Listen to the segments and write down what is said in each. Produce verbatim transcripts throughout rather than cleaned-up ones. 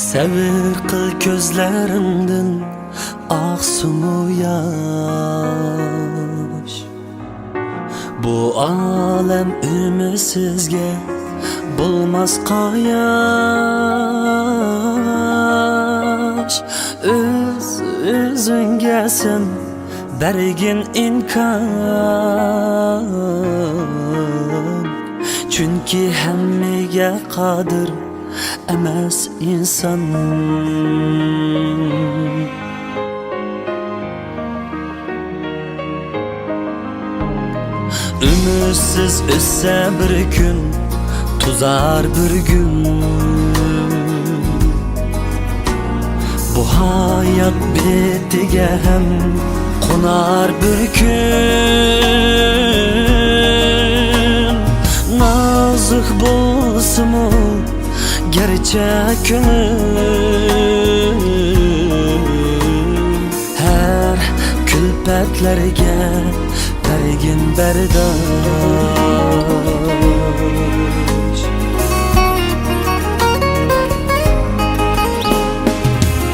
سەۋر قىل، كۆزلىرىڭدىن ئاقسۇنمۇ ياش. بۇ ئالەم ئۈمىدسىزگە بولماس قاياش. ئۆز ئۆزۈڭگە سەن بەرگىن ئىمكان، چۈنكى ھەممىگە قادىر ئەمەس ئىنسان. ئۈمىدسىز ئۆتسە بىر كۈن، توزار بىر گۈل. بۇ ھايات بېتىگە ھەم قونار بىر كۈن. نازۇك بولسىمۇ گەرچە كۆڭۈل، ھەر كۈلپەتلەرگە بەرگىن بەرداش.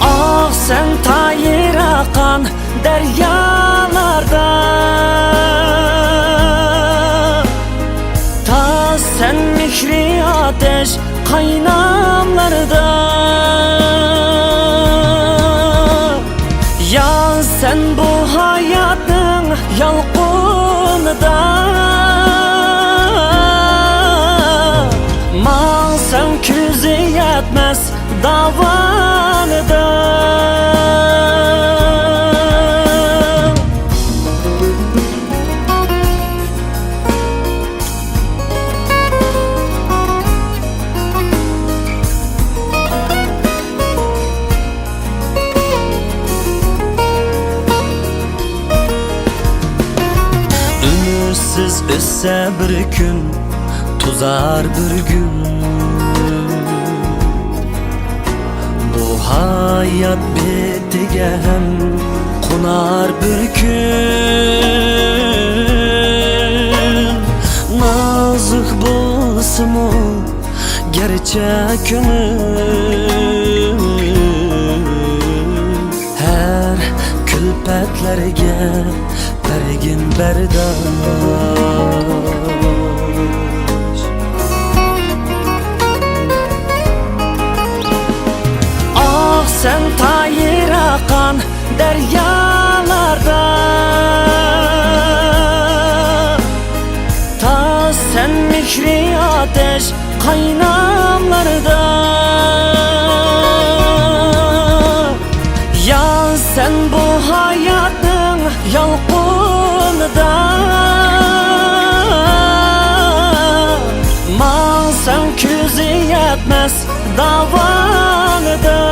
ئاھ، سەن تايىر ئاققان دەريالاردا، تاز سەن مېھرى ئاتەش قايناملاردا. يان سەن بۇ ھاياتنىڭ يالقۇنىدا، ماڭساڭ كۆزى يەتمەس داۋانىدا. ئۈمىدسىز ئۆتسە بىر كۈن، توزار بىر گۈل. بۇ ھايات بېتىگە ھەم قونار بىر كۈن. نازۇك بولسىمۇ گەرچە كۆڭۈل، ھەر كۈلپەتلەرگە بەرگىن بەرداش. ئاھ، سەن تايىر ئاققان دەريالاردا، تاز سەن مېھرى ئاتەش قايناملاردا. يان سەن بۇ ھاياتنىڭ يالقۇنىدا، ماڭساڭ كۆزى يەتمەس داۋانىدا.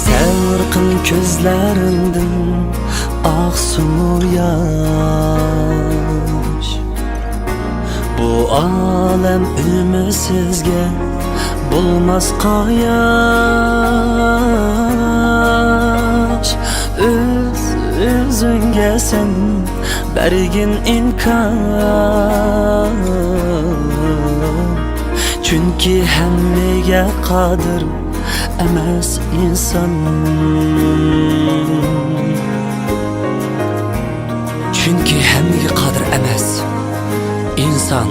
سەۋر قىل، كۆزلىرىڭدىن ئاقسۇنمۇ ياش. بۇ ئالەم ئۈمىدسىزگە بولماس قاياش. ئۆز ئۆزۈڭگە سەن بەرگىن ئىمكان، چۈنكى ھەممىگە قادىر ئەمەس ئىنسان. چۈنكى ھەممىگە قادىر ئەمەس ئىنسان.